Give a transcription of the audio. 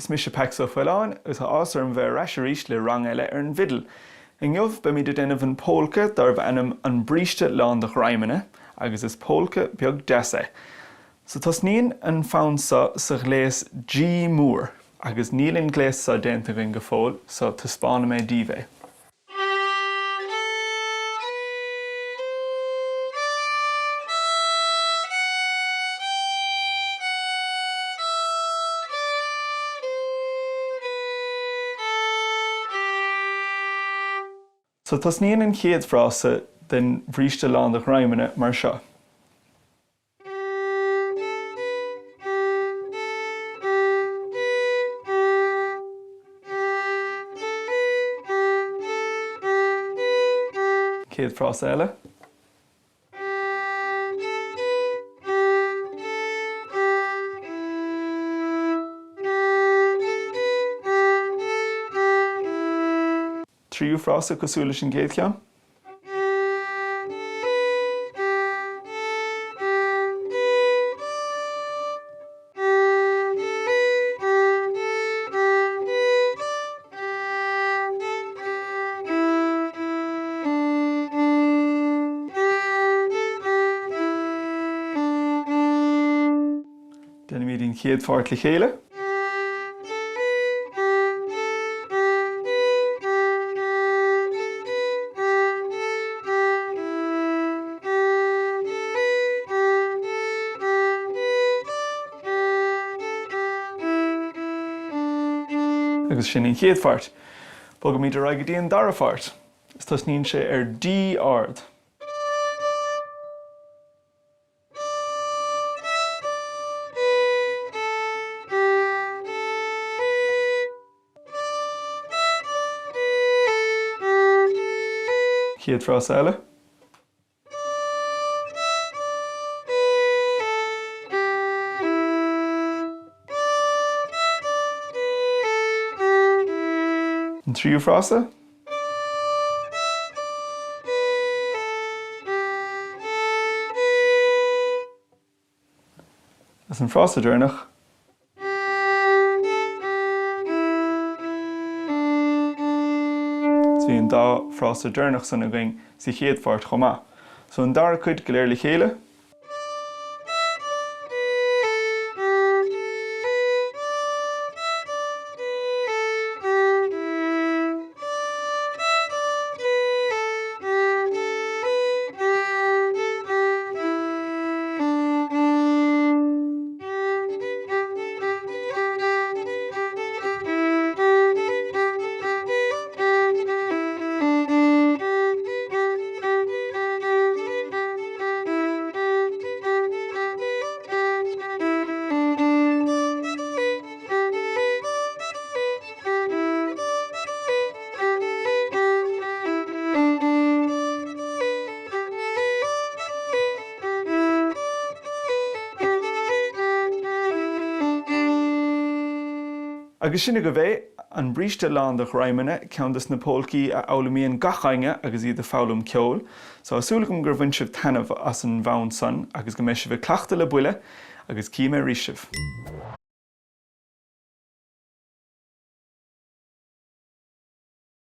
Is mise Pax Ó Faoláin agus tá áthas orm bheith ar ais arís le rang eile ar an bhfidil. Inniu beimid ag déanamh an pólca darb ainm An Bríste Lán de Ghreidhmeanna agus is pólca beag deas é. So tosnaíonn an fonn seo sa ghléas G mór agus níl an gléas seo déanta againn go fóill so taispeánfaidh mé daoibh é. So tosnaíonn an chéad frása den bhríste lán de ghreidhmeanna mar seo. Chéad frása eile. Tríú frása cosúil leis an gcéad cheann. Déanaimid an chéad pháirt le chéile. Agus sin an chéad pháirt. Bogaimid ar aghaidh go dtí an dara pháirt. Is tosnaíonn sé ar D ard. Chéad frása eile. An tríú frása. Agus an frása deireanach. So bhí an dá frása deireanach san againn sa chéad pháirt chomh maith. So an dara cuid go léir le chéile. Agus sin agaibh é, an bríste lán de ghreidhmeanna, ceann des na pólcaí a fhoghlaimíonn gach éinne agus iad ag foghlaim ceoil. So tá súil agam gur bhain sibh taitneamh as an bhfonn san agus go mbeidh sibh ag cleachtadh le buille agus cífidh mé arís sibh.